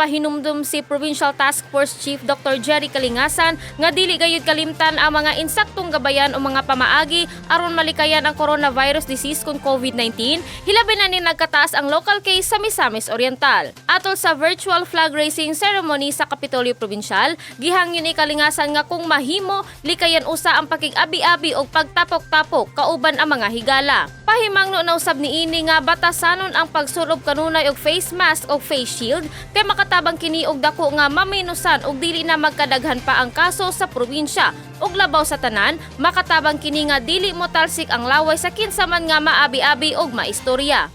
nagpahinumdum si Provincial Task Force Chief Dr. Jerry Kalingasan nga dili gayud kalimtan ang mga insaktong gabayan o mga pamaagi aron malikayan ang coronavirus disease kon COVID-19, hilabi na ni nagkataas ang local case sa Misamis Oriental. Atol sa virtual flag raising ceremony sa Kapitolyo Provincial, gihangyo ni Kalingasan nga kung mahimo, likayan usa ang pakig-abi-abi og pagtapok-tapok kauban ang mga higala. Pahimangno na usab niini nga batasanon ang pagsulob kanunay og face mask o face shield kay makatabang kini og dako nga maminusan og dili na magkadaghan pa ang kaso sa probinsya, ug labaw sa tanan, makatabang kini nga dili mo talsik ang laway sa kinsa man nga maabi-abi og maistorya.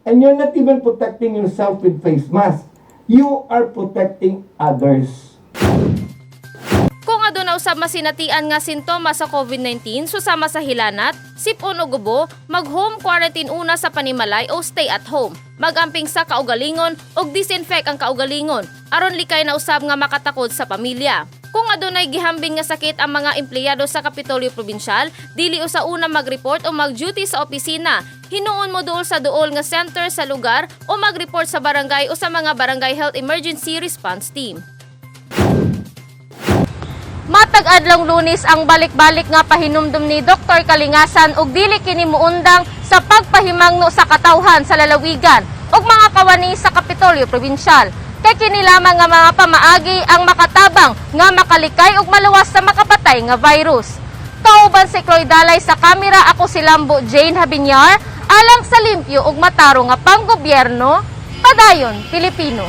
And you're not even protecting yourself with face mask. You are protecting others. Kung aduna usab masinatian nga sintomas sa COVID-19 susama sa hilanat, sipon o gubo, mag-home quarantine una sa panimalay o stay at home. Magamping sa kaugalingon og disinfect ang kaugalingon aron likay na usab nga makatakod sa pamilya. Kung adunay gihambing nga sakit ang mga empleyado sa Kapitolyo Provincial, dili usa una mag-report o mag-duty sa opisina. Hinuon mo duol sa duol nga center sa lugar o mag-report sa barangay o sa mga barangay health emergency response team. Matag adlong Lunes ang balik-balik nga pahinumdum ni Dr. Kalingasan ug dili kini muundang sa pagpahimangno sa katawhan sa lalawigan ug mga kawani sa Kapitolyo Provincial. Kay kini lamang nga mga pamaagi ang makatabang nga makalikay ug maluwas sa makapatay nga virus. Kauban si Chloe Dalay sa kamera, ako si Lambo Jane Habinyar, alang sa limpyo ug matarong nga panggobyerno, padayon Pilipino.